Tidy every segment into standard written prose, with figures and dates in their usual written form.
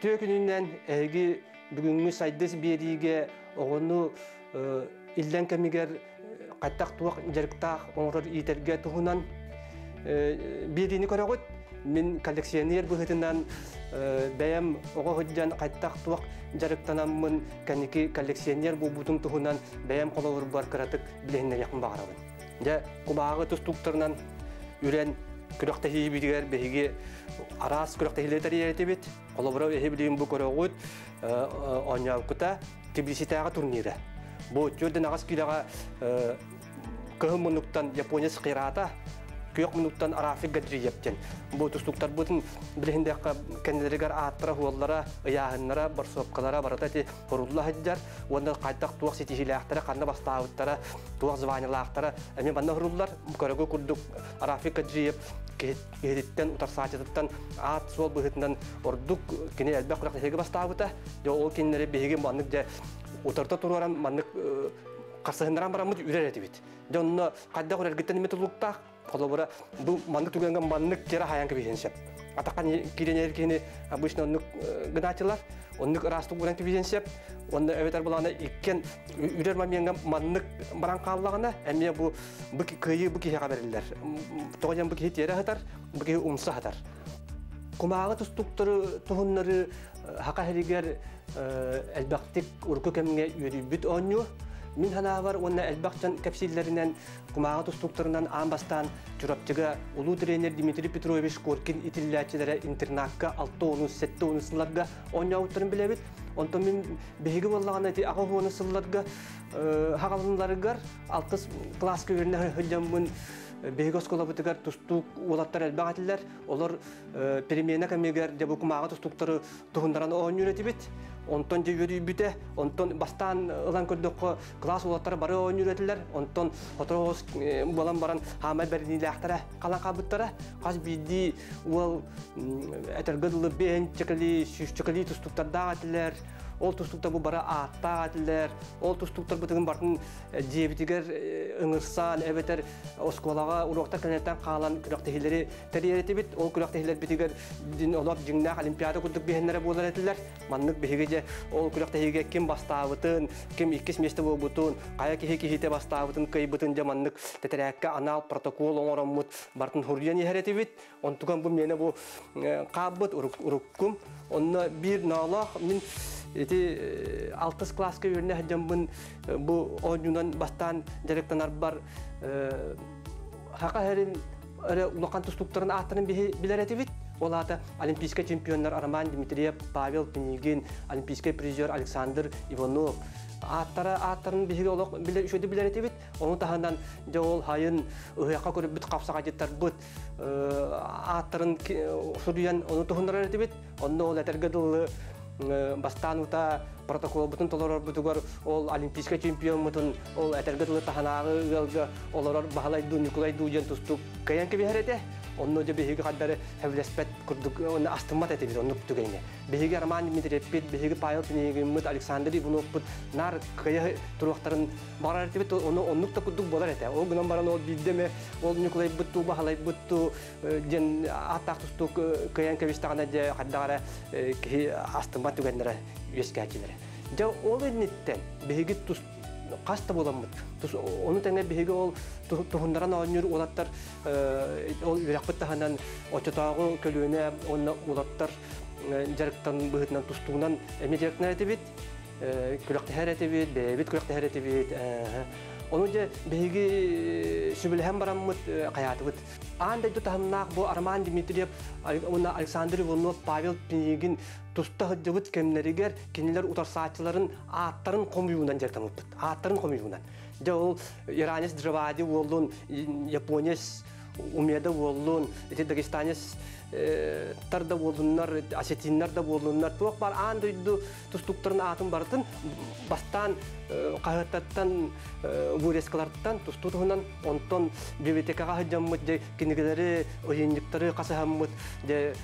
Үтүө күнүнэн эһиги бүгүҥҥү сайдыс биэриигэ оҕону иллэҥ кэмигэр хайдах туох дьарыктаах оҥорор иитэргэ туһунан биэриини көрөҕүт. Мин коллекционер быһыытынан бэйэм оҕо сылдьан хайдах туох дьарыктанаммын кэнники коллекционер буолбутум туһунан бэйэм холобурбар кыратык билиһиннэриэхпин баҕарабын. Дьэ, кумааҕы тустууктарынан үрэн күрэхтэһиибитигэр биһиги араас күрэхтэһиилэри тэрийэр этибит. Холобура, эһи билигин бу көрөҕүт оонньообуккута Тбилиситээҕи турнира. Бу түөрдэн аҕыс киилэҕэ кыһыл муннуктан японец Хирата, күөх муннуктан Рафик Гаджиев диэн. Бу тустууктарбытын билиһиндэххэ кэннилэригэр ааттара, хуоллара, ыйааһыннара, борсуопкалара барыта ити хорулла сылдьар уонна хайдах туох ситиһиилээхтэрэ, ханна бастаабыттара, туох званиелаахтара эмиэ манна хоруллар. Көрөгү курдук Рафик Гаджиев киһититтэн, утарсааччытыттан аат суол быһыытынан ордук кини элбэх күрэхтэһиигэ бастаабыта. Дьэ ол кинилэри биһиги маннык дьэ утарыта туруоран маннык харсыһыннаран бараммыт үрэр этибит. Дьэ онно хайдах үрэргиттэн эмиэ тутулуктаах. Холобура, бу маннык түгэҥҥэ маннык тиэрэ хаайан кэбиһиэн сөп. Атахха киирэн иһэр киһини обычно оннук гынааччылар, оннук ыраастык ууран кэбиһиэн сөп. Онно эбэтэр булаана иккиэн үрэр момеҥҥа маннык баран хааллаҕына, эмиэ бу бу кыайыы бу киһиэхэ бэриллэр. Тоҕо диэн бу киһи тиэрэ сытар, бу киһи умса сытар. Кумааҕы тустуктары туһуннары хака иһигэр элбэхтик урукку кэмҥэ үөрүйбүт оонньуу. Мин санаабар уонна элбэх дьон кэпсииллэринэн кумааҕы тустууктарынан аан бастаан Чурапчыга улуу тренер Дмитрий Петрович Коркин итиллээччилэрэ интернакка 60-70 сылларга оонньообуттарын билэбит. Онтон мин биһиги буоллаҕына ити аҕа уону сылларга хаҕалынларыгар алтыс кылааска үөрэнэ сылдьаммын биһиги оскуолабытыгар тустуук уолаттар элбэх этилэр. Олор перемена кэмигэр дьэ бу кумааҕы тустууктары туһуннаран оонньуур этибит. Онтон дьэ үөрүйбүтэ. Онтон бастаан ылан көрдөххө, кылаас уолаттара бары оонньуур этилэр. Онтон сотору оҕус буолан баран хаамай бэриниилээхтэрэ халан хаалбыттара. Хас биирдии уол этэргэ дылы бэйэнчэкэлии, сүүсчэкэлии тустууктардаах этилэр. Ол тустууктар бу бары ааттаах этилэр. Ол тустууктарбытын барытын дьиэбитигэр ыҥырсан эбэтэр оскуолаҕа уруоктар кэнниттэн хаалан күрэхтэһиилэри тэрийэр этибит. Ол күрэхтэһиилэрбитигэр олох дьиҥнээх олимпиада курдук биһэннэрэ буолар этилэр. Маннык биһиги дьэ ол күрэхтэһиигэ ким бастаабытын, ким иккис миэстэ буолбутун, хайа киһи киһитэ бастаабытын, кыайбытын дьэ маннык тэтэрээккэ анал протокол оҥороммут барытын суруйан иһэр этибит. Онтукан бу миэнэ бу хаалбыт уруккум. Онно биир ноолоох мин ити алтыс кылааска үөрэнэ сылдьаммын бу оонньуунан бастаан дьарыктанарбар хака иһэрин эрэ улахан тустууктарын ааттарын билэр этибит. Ол аата олимпийскай чемпионнар Роман Дмитриев, Павел Пинигин, олимпийскай призер Александр Иванов ааттара ааттарын биһиги олох билэр үчүгэйдик билэр этибит. Ону таһынан дьэ ол хайын ыһыахха көрбүт хапсаҕайдьыттарбыт ааттарын суруйан ону туһуннарар этибит. Онно ол этэргэ дылы бастаан ута протоколбутун толорорбутугар ол олимпийскай чемпиоммутун ол этэргэ дылы таһынааҕы ыалга олорор Баһылай дуу, Ньукулай дуу диэн тустуук кыайан кэбиһэр этэ. Онно дьэ биһиги хардары сөбүлэспэт курдук уонна астыммат этибит оннук түгэҥҥэ. Биһиги Роман Дмитриевпит, биһиги Павел Пинигиммыт, Александр Ивановпут наар кыайа туруохтарын баҕарар этибит, ону оннук да курдук буолар этэ. Ол гынан баран ол биирдэ эмэ ол Ньукулайбыт дуу, Баһылайбыт дуу диэн ааттаах тустуук кыайан кэбистэҕинэ дьэ хайдах эрэ киһи астыммат түгэннэрэ үөскээччилэрэ. Дьэ ол инниттэн биһиги тус хас да буоламмыт. Ону тэҥэ биһиги ол туһуннаран оонньуур уолаттар ол үөрэхпит таһынан оччотооҕу көлүөнэ уонна уолаттар дьарыктан быһыытынан тустуунан эмиэ дьарыктанар этибит. Күрэхтэһэр этибит, бэйэбит күрэхтэһэр этибит. Ону дьэ биһиги сүбэлэһэн бараммыт хайаатыбыт. Аан дойду таһымнаах бу Роман Дмитриев уонна Александр Иванов, Павел Пинигин туста сылдьыбыт кэмнэригэр кинилэр утарсааччыларын ааттарын хомуйуунан дьарыктаммыппыт. Ааттарын хомуйуунан. Дьэ ол иранец Джавади уоллун, японец Умеда уоллун, ити дагестанец тар да буоллуннар, осетиннар да буоллуннар, туох бар аан дойду тустууктарын аатын барытын бастаан хаһыаттартан, вырезкалартан тустуу туһунан, онтон библиотекаҕа сылдьаммыт дьэ кинигэлэри, ыйынньыктары хасыһаммыт дьэ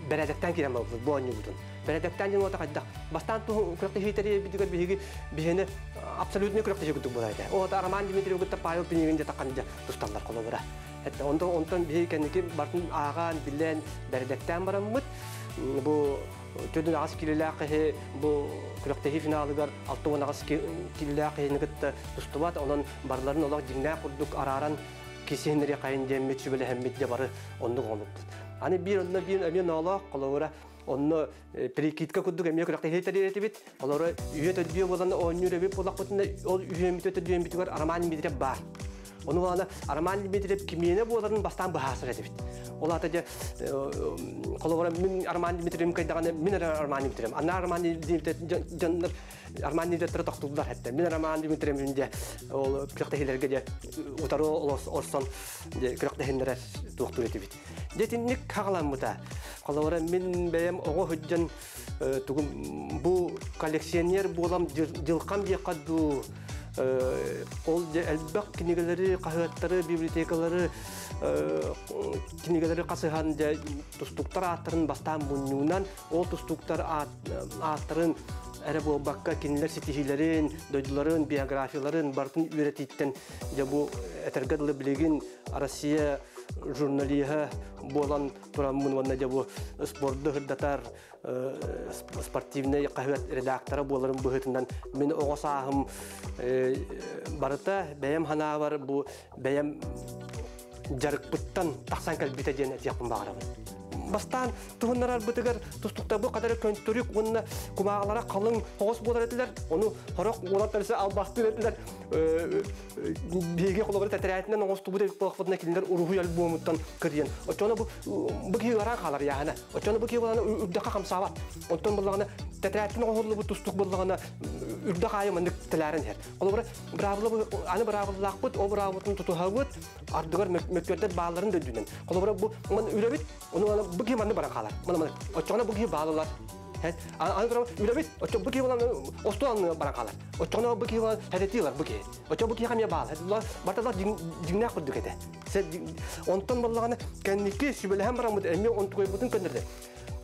бэрээдэктээн киирэн барбыт бу оонньуубутун. Бэрээдэктээн диэн уота хайдах? Бастаан күрэхтэһии тэрийэрбитигэр биһиги биһиэни абсолютный күрэхтэһии курдук буолар этэ. Ол Роман Дмитриев кытта Павел Пинигин дьэ таххан дьэ тусталлар холобура. Онтон, онтон биһиги кэнники бартын ааҕан, билэн, бэрээдэктээн бараммыт бу 48 килилээх киһи бу күрэхтэһии финалыгар 68 килилээх киһини кытта тустубат, онон барыларын олох дьиҥнээх курдук арааран кисиһиннэри хайын диэммит сүбэлэһэммит дьэ бары оннук оҥорбуппут. Аны биир онно биир эмиэ ноолоох холобура онно прикидка курдук эмиэ күрэхтэһии тэрийэтибит. Олору үйэ төрдүө буолан оонньуур эбит буоллахпытына ол үһүөммүтэ төрдүөммүтүгэр Роман Дмитриев баар. Ону буолана Роман Дмитриев кимиэнэ буоларын бастаан быһаасар этибит. Ол аата дьэ холобура мин Роман Дмитриевым кайдаҕына мин эрэ Роман Дмитриев. Ана Роман Дмитриев дьоннор Роман Дмитриевтары тохтууллар этте. Мин Роман Дмитриевым дьэ ол күрэхтэһиилэргэ дьэ утары олорсон дьэ күрэхтэһиннэрэр туохтуур этибит. Дьэ итинник хаҕаламмыта. Холобура мин бэйэм оҕо сылдьан тугум бу коллекционер буолам дьылхам диэххэ дуу ол дьэ элбэх кинигэлэри, хаһыаттары, библиотекалары кинигэлэри хасыһан дьэ тустууктар ааттарын бастаан мунньуунан ол тустууктар ааттарын эрэ буолбакка кинилэр ситиһиилэрин, дойдуларын, биографияларын барытын үөрэтииттэн дьэ бу этэргэ дылы билигин Россия журналиһа буолан тураммын уонна дьэ бу спорду сырдатар спортивнай хаһыат редактора буоларым быһыытынан мин оҕо сааһым барыта бэйэм ханаабар бу бэйэм дьарыкпыттан тахсан кэлбитэ диэн этиэхпин баҕарабын. Бастаан туһуннарарбытыгар тустуктарбыт хатары көнтөрүк уонна кумааҕылара халыҥ оҕус буолар этилэр. Ону сорох уолаттар албастыыр этилэр. Биһиги холобура тэтэрээтинэн оҥостубут эбит буоллахпытына кинилэр уруһуй альбомуттан кырыйан оччоҕуна бу бу киһи ыараан хаалар яһана оччоҕуна бу киһи буолана үрдэххэ хамсаабат оттон буллаҕына тэтэрээтинэн оҥоһуллубут тустук буоллаҕына үрдэх аайы маннык тэлээрэн иһэр холобура быраабыла аны быраабылалаахпыт ол быраабылатын тутуһабыт ардыгар мөккүөрдэр баалларын да үрдүнэн холобура бу ман үлэбит ону бу киһи маннык баран хаалар мана мана оччоҕуна бу киһи баалылар Аны туран үлэбит, оччо бу киһи буолан остуол анныгар баран хаалар. Оччоҕуна бу киһи буолан хэтэтиилэр бу киһи. Оччо бу киһи эмиэ баал. Барталар дьиҥнээх курдук этэ. Онтон буоллаҕына кэнники сүбэлэһэн бараммыт эмиэ онтукайбытын көннөрдө.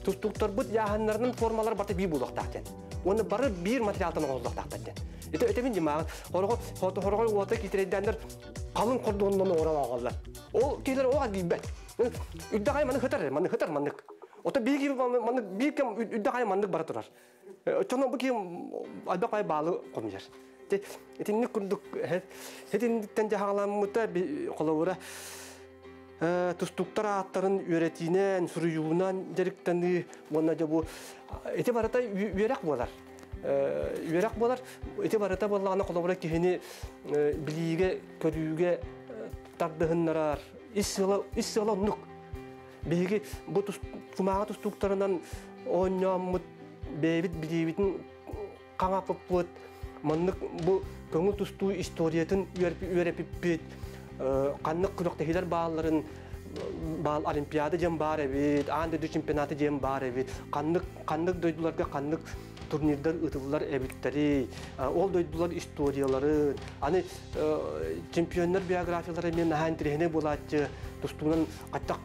Тустууктарбыт яһаннарынан формалар барыта биир буолуохтаах диэн. Уонна бары биир материалтан оҥоһуллуохтаахтар диэн. Ити этебин димааҕын хороҕо хороҕой уота киитирэйдээннэр халыҥ хордуонунан оҥорон оҕоллар. Ол киһилэр оҕо киирбэт. Үрдэх ай маны хытар, маны хытар маннык. Ото биир киһи маннык биир кэм үрдэх айа маннык бара турар. Оччоно бу киһи альбах ай баалы хомуйар. Итинник курдук итинниктэн дьаһаҕаламмыта холобура тустууктар ааттарын үөрэтиинэн, суруйуунан дьарыктаныы уонна дьэ бу ити барыта үөрэх буолар. Үөрэх буолар. Ити барыта буоллаҕына холобура киһини билиигэ, көрүүгэ тардыһыннарар. Ис сыала, ис сыала оннук. Биһиги бу кумааҕы тустууктарынан оонньооммут бэйэбит билиибитин хаҥаппыппыт, маннык бу көҥүл тустуу историятын үөрэппиппит, ханнык күрэхтэһиилэр баалларын баал олимпиада диэн баар эбит, аан дойду чемпионата диэн баар эбит, ханнык ханнык дойдуларга ханнык турнирдар ыытыллар эбиттэрий, ол дойдулар историяларын, аны чемпионнар биографиялара эмиэ наһаа интэриэһинэй буолааччы, тустуунан хайдах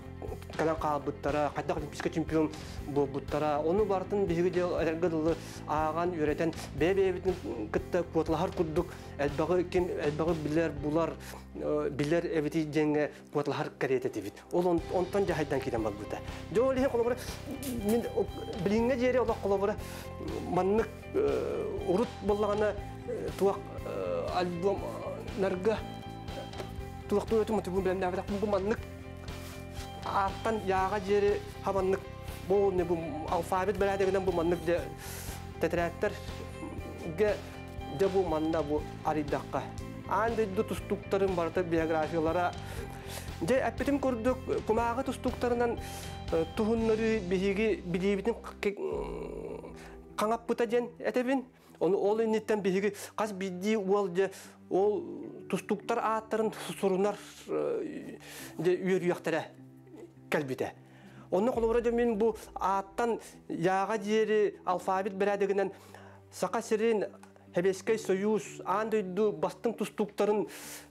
кэлэн хаалбыттара, хайдах олимпийскай чемпион буолбуттара. Ону барытын биһиги дьэ эрэргэ дылы ааҕан, үөрэтэн, бэйэ-бэйэбитин кытта куоталаһар курдук элбэҕи ким элбэҕи билэр, булар, билэр эбитий диэҥҥэ куоталаһар кэриэтэ этибит. Ол онтон дьаһайдан киирэн барбыта. Дьэ ол иһин холобура мин билиҥҥэ диэри олох холобура маннык урут буоллаҕына туох альбомнарга туохтуур этим мотивун билэмнээбэтэх бу маннык ааттан яаҕа диэри хабаннык бу бу алфавит бэрээдэгинэн бу маннык дьэ тэтэрээттэргэ дьэ бу манна бу арыйдахха аан дойду тустууктарын барыта биографиялара дьэ эппитим курдук кумааҕы тустууктарынан туһуннарыы биһиги билиибитин хаҥаппыта диэн этэбин. Ону ол инниттэн биһиги хас биирдии уол дьэ ол тустууктар ааттарын сурунар дьэ үөрүйэхтэрэ кэлбитэ. Онно холобура дьэ мин бу ааттан яаҕа диэри алфавит бэрээдэгинэн Саха сирин Сэбиэскэй Союз аан дойду бастыҥ тустууктарын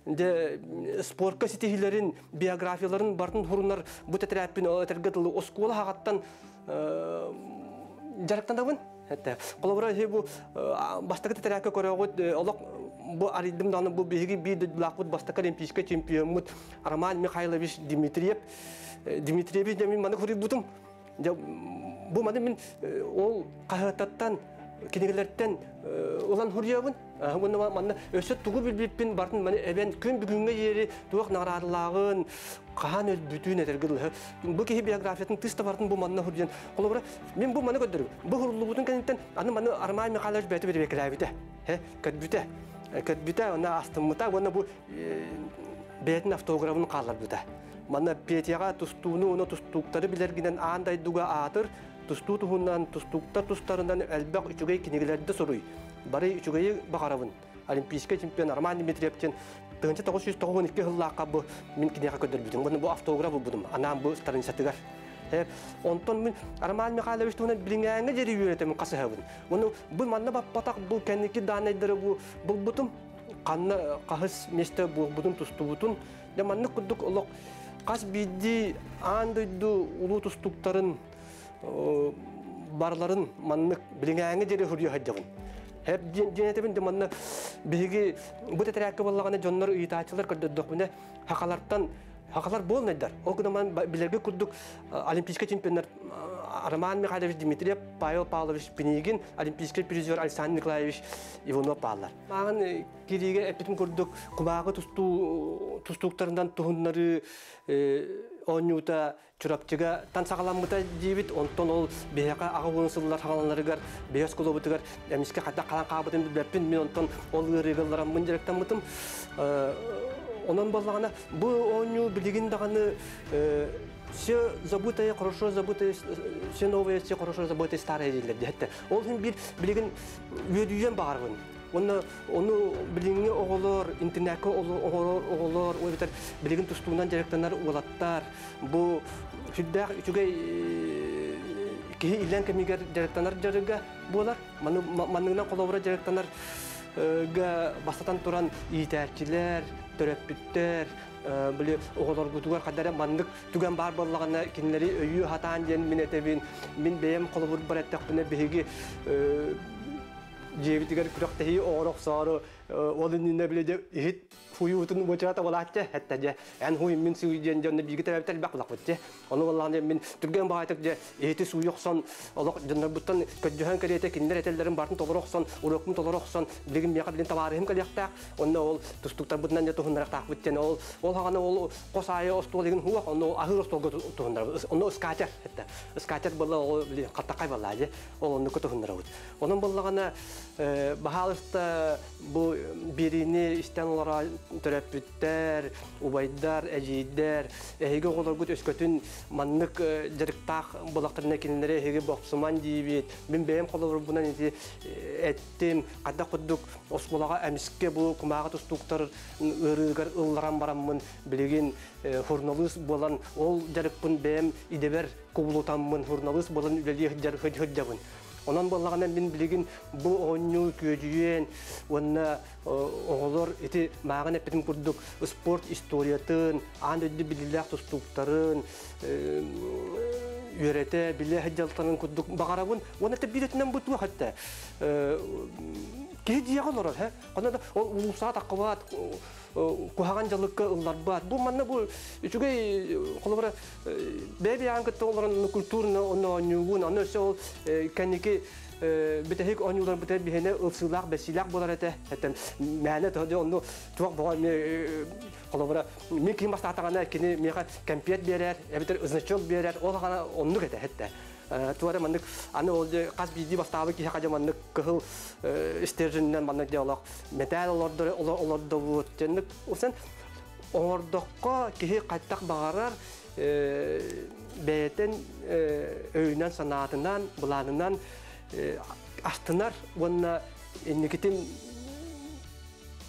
дьэ спорка ситиһиилэрин биографияларын барытын сурунар бу тэтэрээппин этэргэ дылы оскуола хаҕаттан дьарыктанабын. Холобура, иһи бу бастакы тэтэрээккэ көрөҕүт, олох бу арыйдым даҕаны бу биһиги биир дойдулаахпыт бастакы олимпийскай чемпиоммут Роман Михайлович Дмитриев. Дмитриевич дьэ мин маны суруйбутум. Дьэ Бу маны мин ол хаһыаттан, кинигэлэртэн ылан суруйабын. Уонна манна өссө тугу билбиппин бартын маны эбэн күн бүгүҥҥэ диэри туох наҕараадалааҕын, хаһан өлбүтүн этэргэ дылы. Бу киһи биографиятын тыс да бартын бу манна суруйан. Холобура, мин бу маны көрдөрүм. Бу суруллубутун кэнниттэн аны маны Роман Михайлович бэйэтэ бэрэбиэркэлээбитэ. Көрбүтэ. Көрбүтэ, уонна астыммыта, уонна бу бэйэтин автографын хаалларбыта. Манна Петяҕа тустууну уонна тустууктары билэргинэн аан дойдуга аатыр, тустуу туһунан, тустууктар тустарынан элбэх үчүгэй кинигэлэрдэ суруй. Бары үчүгэйи баҕарабын. Олимпийскай чемпион Роман Дмитриев диэн 1992 сыллаахха бу мин киниэхэ көрдөрбүтүм. Уонна бу автограф булбутум. Анаан бу страницатыгар. Онтон мин Роман Михайлович туһунан билиҥээҥҥэ диэри үөрэтэмин хасыһабын. Уонна бу манна баппатах бу кэнники даанайдары бу булбутум. Ханна хаһыс место буолбутун, тустубутун. Дьэ маннык курдук олох хас биирдии аан дойду улуу тустууктарын барыларын маннык билиҥээҥҥэ диэри суруйа сылдьабын. Хэп диэн этэбин, манна биһиги бу тэтэрээккэ буоллаҕына дьоннор ыйытааччылар көрдөрдөхпүнэ хахалартан хахалар буолнайдар. Ол гынан билэргэ курдук олимпийскай чемпионнар Роман Михайлович Дмитриев, Павел Павлович Пинигин, олимпийскай призер Александр Николаевич Иванов бааллар. Мааҕын кириигэ эппитим курдук кумааҕы тустуу тустууктарынан туһуннарыы оонньуута Чурапчыга тан саҕаламмыта диибит. Онтон ол биһиэхэ 80 сыллар саҕаланарыгар биһи оскуолабытыгар эмискэ хайдах халан хаалбытын билбэппин. Мин онтон ол ыарыыга ыллараммын дьарыктаммытым. Онон буоллаҕына бу оонньуу билигин даҕаны все забытое, хорошо забытое, все новое, все хорошо забытое, старое дииллэр диэхтэ. Ол иһин биир билигин үөдүйүөн баҕарабын. Уонна ону билиҥҥи оҕолор, интернакка оҕолор, оҕолор, ол эбэтэр билигин тустуунан дьарыктанар уолаттар бу сүрдээх үчүгэй киһи иллэҥ кэмигэр дьарыктанар дьарыга буолар. Маны манныгынан холобура дьарыктанар бастатан туран иитээччилэр, төрөппүттэр, били оҕолоргутугар хайдах эрэ маннык түгэн баар буоллаҕына кинилэри өйүү сатаан диэн мин этэбин. Мин бэйэм холобурбар эттэхпинэ биһиги дьиэбитигэр күрэхтэһии оҥоро охсоору ол иннинэ били дьэ иһит хуйуутун уочарата буолааччы этте дьэ эн хуй мин сууй диэн дьонно бииргэ төрөөбүт элбэх булахпыт дьэ ону буоллаҕына мин түргэн баҕайытык дьэ иһити сууйа охсон олох дьоннорбуттан көрдөһөн кэриэтэ кинилэр этэллэрин барытын толоро охсон уруокпун толоро охсон билигин миэхэ билин табаарыһым кэлиэхтээх онно ол тустууктарбытынан дьэ туһуннарыахтаахпыт диэн ол ол хаҕана ол хос аайы остуол игин хуох онно аһыыр остуолга туһуннарабыт онно скатер этте скатер буолла ол хаттахай буолла дьэ ол оннуку туһуннарабыт. Онон буоллаҕына баһаалыста бу биэриини истэн олорор төрөппүттэр, убайдар, эдьиийдэр, эһиги оҕолоргут өскөтүн маннык дьарыктаах буоллахтарына кинилэри эһиги бопсуман диибит. Мин бэйэм холобурбунан ити эттим, хайдах курдук оскуолаҕа эмискэ бу кумааҕы тустууктар ыарыыгар ылларан бараммын билигин журналист буолан ол дьарыкпын бэйэм идэбэр кубулутаммын журналист буолан үлэлии сылдьабын. Онон буоллаҕына мин билигин бу оонньуу күөдьүйүөн уонна оҕолор ити мааҕын эппитим курдук спорт историятын, аан дойду биллиилээх тустууктарын үөрэтэ, билэ сылдьалтарын курдук баҕарабын. Уонна биир өттүнэн бу туох этэ? Киһи дьиэҕэ олорор, һэ? Онно да ол улуусаҕа таххыбат, куһаҕан дьалыкка ылларбат. Бу манна бу үчүгэй холобура бэйэ-бэйэҕин кытта олорон культурно онно оонньуугун, аны өссө ол кэнники бүтэһик оонньууларбытыгар биһиэнэ ылсыылаах, бэссиилээх буолар этэ. Этэн мээнэ тоһо онну туох боҕо холобура мин ким бастаатаҕына кини миэхэ кэмпиэт биэрэр, эбэтэр значок биэрэр, ол хаҕана оннук этэ этэ. Туора маннык аны ол хас биирдии бастаабыт киһи хадьа маннык кыһыл стерженинэн маннык диалог мэтээл олордор олордобут. Дьэнник усан оҥордоххо киһи хайтах баҕарар бэйэтин өйүнэн санаатынан былаанынан астынар уонна инникитин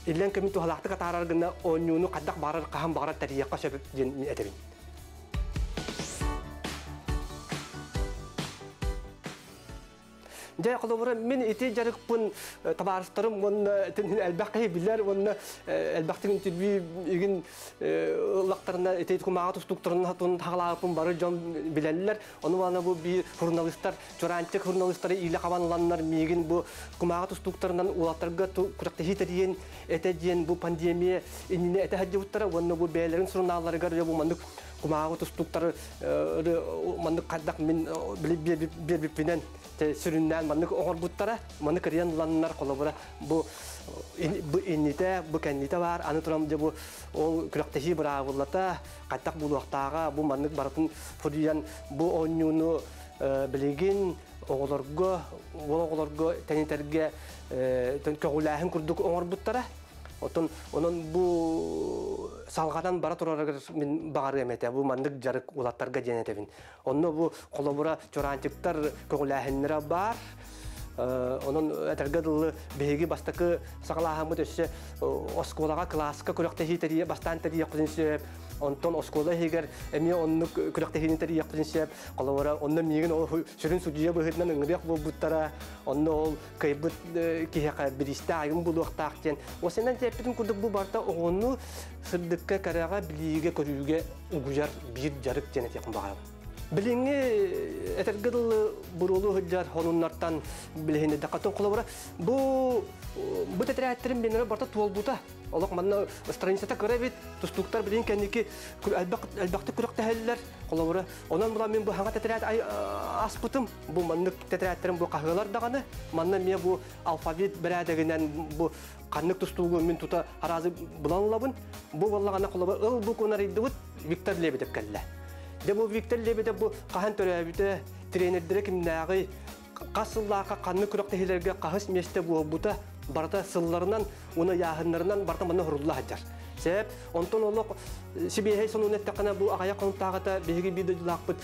иллэҥ кэмин туһалаахтык атаарар гына оонньууну хайдах баҕарар хаһан баҕарар тэрийиэххэ сөп диэн этэбин. Дьэ, холобура, мин ити дьарыкпын табаарыстарым уонна элбэх киһи билэр уонна элбэхтик интервью игин ыллахтарына ити кумааҕы тустууктарын хаҕалаабыппын бары дьон билэллэр. Ону маана бу биир журналистар, чураанчык журналистары иилэ хабан ыланнар миигин бу кумааҕы тустууктарынан уолаттарга күрэхтэһии тэрийэн этэ диэн бу пандемия иннинэ этэ сылдьыбыттара уонна бу бэйэлэрин сурунаалларыгар бу маннык Кумааҕы тустууктары маннык хайдах мин биэрбиппинэн сүрүннээн маннык оҥорбуттара. Маны кырыйан ыланнар, холобура, бу бу иннитэ, бу кэннитэ баар, аны туран дьэ бу ол күрэхтэһии быраабылата хайдах буолуохтааҕа, бу маннык барытын фуруйан бу оонньууну билигин оҕолорго, уол оҕолорго тэнитэргэ көҕүлээһин курдук оҥорбуттара. Отон онон бу салҕанан бара турарыгар мин баҕарыам этэ. Бу маннык дьарык улаттарга диэн этэбин. Онно бу холобура чураанчыктар көҕүлээһиннэрэ баар. Онон этэргэ дылы биһиги бастакы саҕалааһыммыт өссө оскуолаҕа кылааска күрэхтэһии тэрийэ бастаан тэрийиэхпитин сөп. Онтон оскуола иһигэр эмиэ оннук күрэхтэһиини тэрийиэхпитин сөп. Холобура, онно миигин ол сүрүн судьуйа быһыытынан ыҥырыах буолбуттара. Онно ол кыайбыт киһиэхэ бириистээх айым булуохтаах диэн. Осеннэн тиэппитим курдук бу барыта оҕону сырдыкка, кэрэҕэ, билиигэ, көрүүгэ угуйар биир дьарык диэн этиэхпин баҕарабын. Билиҥҥи этэргэ дылы буруолу сылдьар сонуннартан билиһиннэрдэххэ холобура бу бу тэтэрээттэрим биэнэрэ барыта туолбута. Олох манна страницата кыра эбит, тустууктар билигин кэнники элбэхтик күрэхтэһэллэр. Холобура, онон була мин бу хаҥа тэтэрээт аспытым. Бу маннык тэтэрээттэрим бу хаһыалар даҕаны. Манна эмиэ бу алфавит бэрээдэгинэн бу ханнык тустуугу мин тута аразы булан ылабын. Бу буоллаҕына холобура ыл бу кунарыйдыбыт Виктор Лебедев кэллэ. Дьэ бу Виктор Лебедев бу хаһан төрөөбүтэ, тренердэрэ кимнээҕий, хас сыллаахха ханнык күрэхтэһиилэргэ хаһыс миэстэ буолбута барыта сылларынан уонна ыйааһыннарынан барыта манна сурулла сылдьар. Сөп. Онтон олох сибиэһэй сонун эттэххинэ бу аҕыйах хонуктааҕыта биһиги биир дойдулаахпыт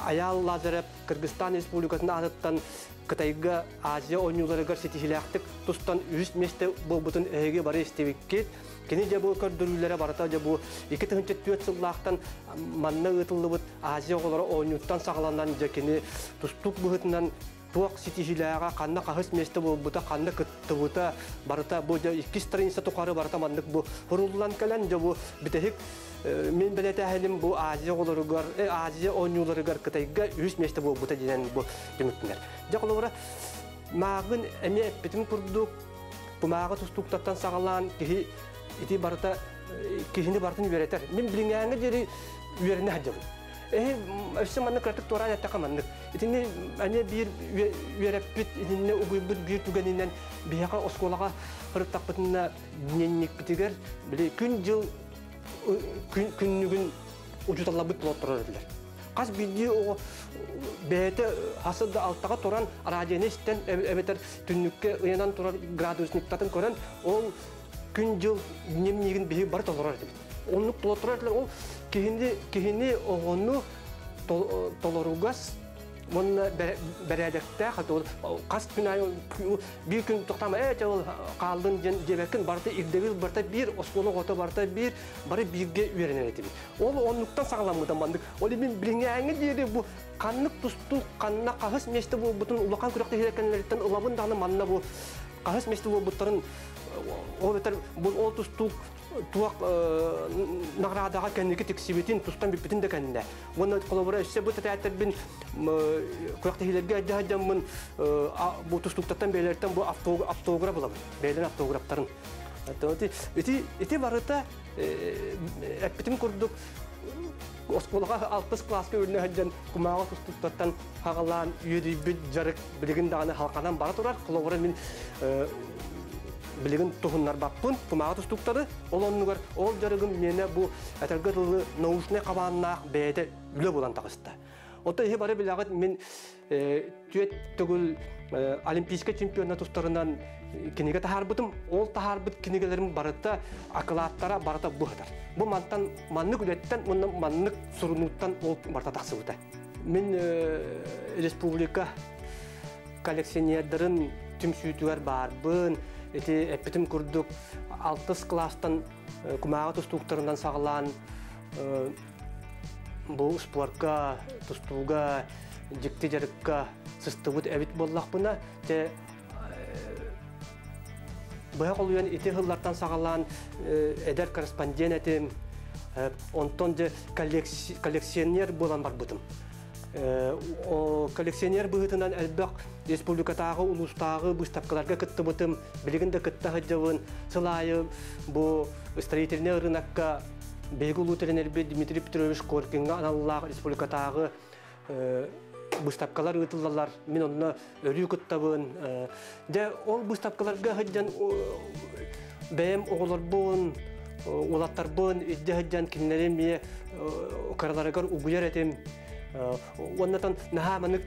Айаал Лазарев Кыргызстан Республикатын аатыттан Кытайга Азия оонньууларыгар ситиһиилээхтик тустан үһүс миэстэ буолбутун эһиги бары истибиккит. Кини дьэ бу көрдөрүүлэрэ барыта дьэ бу 2004 сыллаахтан манна ыытыллыбыт Азия оҕолоро оонньууттан саҕаланан дьэ кини тустуук быһыытынан туох ситиһиилээҕэ, ханна хаһыс миэстэ буолбута, ханна кыттыбыта барыта бу дьэ икки страница тухары барыта маннык бу суруллан кэлэн дьэ бу бүтэһик мин бэлэтээһиним бу Азия оҕолоругар, Азия оонньууларыгар Кытайга үһүс миэстэ буолбута диэн бу түмүктэнэр. Дьэ холобура мааҕын эмиэ эппитим курдук кумааҕы тустууктартан саҕалаан киһи ити барыта киһини барытын үөрэтэр. Мин билиҥээҥҥэ диэри үөрэнэ сылдьабын. Эһи өссө маннык кыратык туораан эттэххэ маннык. Итини эмиэ биир үөрэппит, итиннэ угуйбут биир түгэнинэн биһиэхэ оскуолаҕа сырыттахпытына дневникпитигэр били күн-дьыл күннүгүн учууталларбыт толотторор этилэр. Хас биирдии оҕо бэйэтэ хасы да алтаҕа туран радионы истэн эбэтэр түннүккэ ыйанан турар градусниктарын көрөн ол күн-дьыл дневнигин биһи бары толорор этибит. Оннук толотторор этилэр. Ол киһини киһини оҕону толоругас уонна бэрээдэктээх хас күн аайы биир күн тохтомо ээ чэ ол хааллын диэн диэбэккин барыта ирдэбил барыта биир оскуола оҕото барыта биир бары бииргэ үөрэнэр этибит ол оннуктан саҕаламмыта маннык ол мин билиҥээҥҥэ диэри бу ханнык тустуу ханна хаһыс миэстэ буолбутун улахан күрэхтэһиилэр кэннилэриттэн ылабын даҕаны манна бу хаһыс миэстэ буолбуттарын ол эбэтэр бу ол тустуук туох наҕараадаҕа кэнники тиксибитин тустан бүппүтүн да кэннэ уонна холобура өссө бу тэтээттэрбин күрэхтэһиилэргэ илдьэ сылдьаммын бу тустууктартан бэйэлэриттэн бу автограф ылабын бэйэлэрин автографтарын ити ити барыта эппитим курдук оскуолаҕа алтыс кылааска үүнэ сылдьан кумааҕы тустууктартан хаҕалаан үөдүйбүт дьарык билигин даҕаны халҕанан бара турар холобура мин билигин туһуннарбаппын кумааҕы тустууктары ол оннугар ол дьарыгым миэнэ бу этэргэ дылы научнай хабааннаах бэйэтэ үлэ буолан таҕыста. Оттон иһи бары билэҕит мин түөт төгүл олимпийскай чемпионат тустарынан кинигэ таһаарбытым. Ол таһаарбыт кинигэлэрим барыта акылааттара барыта бу сытар. Бу мантан маннык үлэттэн уонна маннык сурунууттан ол барыта тахсыбыта. Мин республика коллекционердарын түмсүүтүгэр баарбын. Ити эппитим курдук алтыс кылаастан кумааҕы тустууктарынан саҕалаан бу спорка, тустууга, дьикти дьарыкка сыстыбыт эбит буоллахпына, те быһа холуйан ити сыллартан саҕалаан эдэр корреспондент этим, онтон дьэ коллекционер буолан барбытым. Коллекционер быһыытынан элбэх республикатааҕы, улуустааҕы быыстапкаларга кыттыбытым, билигин да кытта сылдьабын. Сыл аайы бу строительный рынокка Биһиги улуу тренербит Дмитрий Петрович Коркиҥҥа аналлаах республикатааҕы быыстапкалар ыытыллаллар. Мин онно өрүү кыттабын. Дьэ, ол быыстапкаларга сылдьан бэйэм оҕолорбун, уолаттарбын илдьэ сылдьан кинилэри эмиэ кыраларыгар угуйар этим. Уоннатан наһаа маннык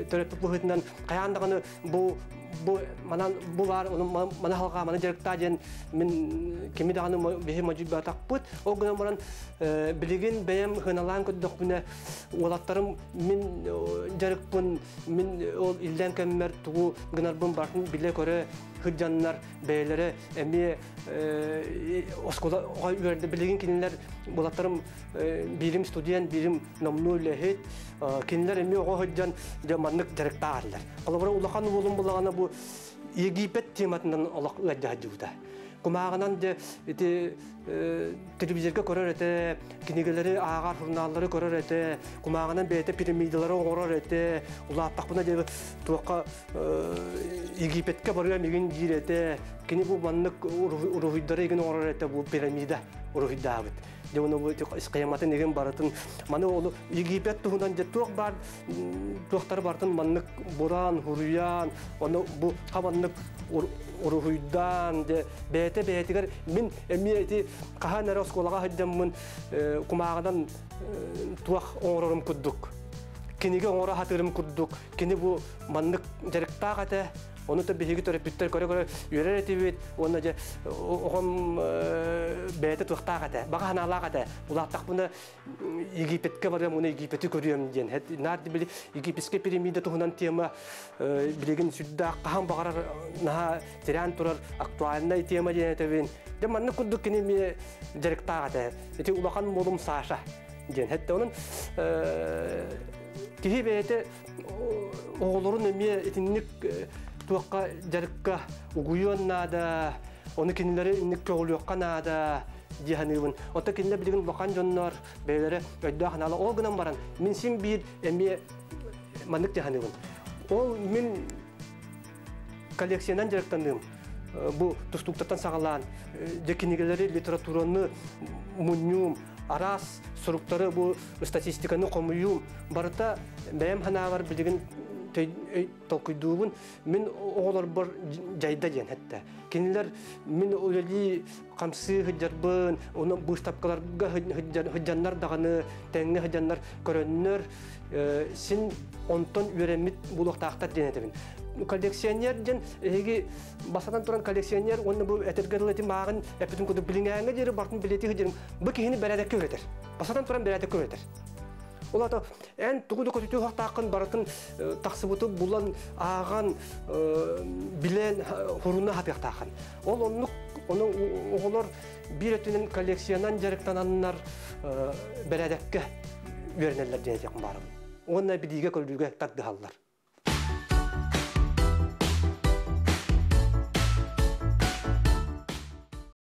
төрөппүт быһыытынан хайаан даҕаны бу бу манан бу баар маны халҕаа маны дьарыктаа диэн мин кими даҕаны биһи модьуйбатахпыт. Ол гынан баран билигин бэйэм хыналаан көрдөхпүнэ уолаттарым мин дьарыкпын мин ол иллэҥ кэммэр тугу гынарбын барытын билэ-көрө сылдьаннар бэйэлэрэ эмиэ оскуола үөрдэ билигин кинилэр уолаттарым биирим студент, биирим номнуо үлэһит. Кинилэр эмиэ оҕо сылдьан дьэ маннык дьарыктаах этилэр. Холобура, улахан уолум булаҕана бу Египет тематынан олох ыалдьа сылдьыбыта. Кумааҕынан дьэ ити телевизорга көрөр этэ, кинигэлэри ааҕар, журналлары көрөр этэ, кумааҕынан бэйэтэ пирамидалары оҥорор этэ, улааттахпына дьэ туохха Египетке барыам игин диир этэ. Кини бу маннык уруһуйдары игин оҥорор этэ, бу пирамида уруһуйдаабыт. Дьэ ону бу схематын игин барытын маны ол Египет туһунан дьэ туох баар туохтары барытын маннык бураан, хуруйаан, ону бу хабаннык уруһуйдаан дьэ бэйэтэ бэйэтигэр мин эмиэ ити хаһан эрэ оскуолаҕа сылдьаммын кумааҕынан туох оҥорорум курдук кинигэ оҥоро сатыырым курдук кини бу маннык дьарыктаах этэ. Ону то биһиги төрөппүттэр көрө-көрө үөрэр этибит уонна дьэ оҕом бэйэтэ туохтаах этэ, баҕа санаалаах этэ. Улааттахпына Египетке барыам, уонна Египети көрүөм диэн. Наар били египетскэй пирамида туһунан тема билигин сүрдээх хаһан баҕарар наһаа тирээн турар актуальнай тема диэн этэбин. Дьэ маннык курдук кини эмиэ дьарыктаах этэ. Ити улахан уолум Саша диэн. Хэтте онон киһи бэйэтэ оҕолорун эмиэ итинник туохха дьарыкка угуйуон наада, ону кинилэри инник көҕүлүөххэ наада дии саныыбын. Оттон кинилэр билигин улахан дьоннор бэйэлэрэ өйдөөх санаалар. Ол гынан баран мин син биир эмиэ маннык дии саныыбын. Ол мин коллекциянан дьарыктаныым. Бу тустууктартан саҕалаан дьэ кинигэлэри, литератураны мунньуум, араас суруктары, бу статистиканы хомуйуум барыта бэйэм санаабар билигин толкуйдуубун. Мин оҕолорбор дьайда диэн этте. Кинилэр мин үлэлии хамсыы сылдьарбын, ону быыстапкаларга сылдьаннар даҕаны, тэҥҥэ сылдьаннар көрөннөр, син онтон үөрэммит буолуохтаахтар диэн этэбин. Коллекционер диэн эһиги бастатан туран коллекционер уонна бу этэргэ дылы этим ааҕын эппитин курдук билиҥээҥҥэ диэри бартын билиэти сылдьарым бу киһини бэрээдэккэ үөрэтэр. Бастатан туран бэрээдэккэ үөрэтэр. Ол аата эн тугу да көтүтүү хахтааххын барытын тахсыбыты булан, ааҕан, билэн, хуруна хатыахтааххын. Ол оннук ону оҕолор биир өттүнэн коллекциянан дьарыктананнар бэрээдэккэ үөрэнэллэр диэн этиэхпин баарым. Уонна билиигэ-көрүүгэ тардыһаллар.